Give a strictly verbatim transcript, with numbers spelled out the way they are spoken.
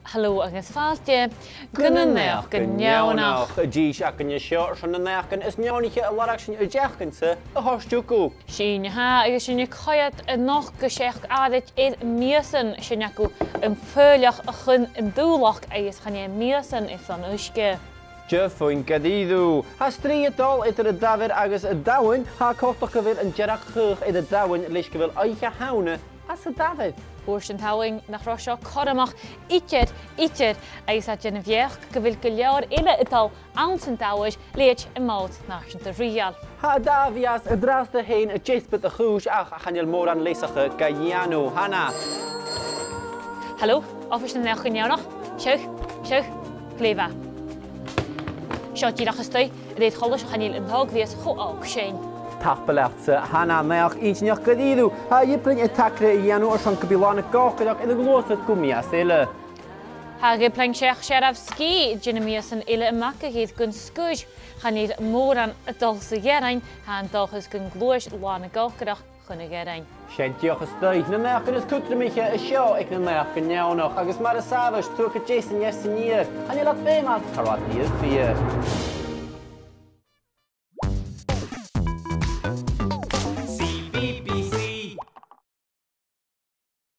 Halò agus fàilte gu na Naidheachdan Neònach. Dìreach againn an seo airson na naidheachdan as neònaiche a lorg sinn an t-seachdain sa a thoirt thugaibh. Sin a tha, agus sinn a' coimhead a-nochd gu seachd àraid air mìosan, sin agaibh am faoilleach a chun an dùbhlachd agus chan e mìosan airson uisge. Deich faoin gcreidimh. Tha strì a' dol eadar an Dàmhair agus an Domhain, tha coltach gu bheil an dearg-chaoch air an Domhain leis gu bheil Oidhche Shamhna anns an Dàmhair. Thuirt an t-Samhain nach robh seo cothromach idir, idir, agus tha e a' dèanamh beachd gu bheil gu leòr eile a' dol anns an Dàmhair leithid am Mòd Nàiseanta Rìoghail. Tha an dà mhìos an-dràsta fhèin a' deasbad a' chùis ach chan eil mòran leasachaidh ga dhèanamh. Hannah. Halò, Oifis nan Naidheachdan Neònach. Seadh, seadh, glè mhath. Seo dìreach a-staigh, a rèir choltais chan eil an t-òg-mhìos cho òg sin. Tapadh leatsa, Hannah, naidheachd inntinneach gu dearbh. Tha dhìoplain air tagradh a dhèanamh airson gum bi Là na Còcaireachd air a ghluasad gu mìos eile. Tha a' ghiblean seach searbh sgìth de na mìosan eile a-mach a dh'fhaodadh gun sgur. Chan eil mòran a' dol sa ghearran, tha an dòchas gun gluais Là na Còcaireachd chun a' ghearain. Sin dìreach a-staigh na naidheachdan as cudromaiche an seo aig na Naidheachdan Neònach, agus mar as àbhaist, tuath gu deas an fheasgair. Chan eil iad feumail, cha robh iad fìor.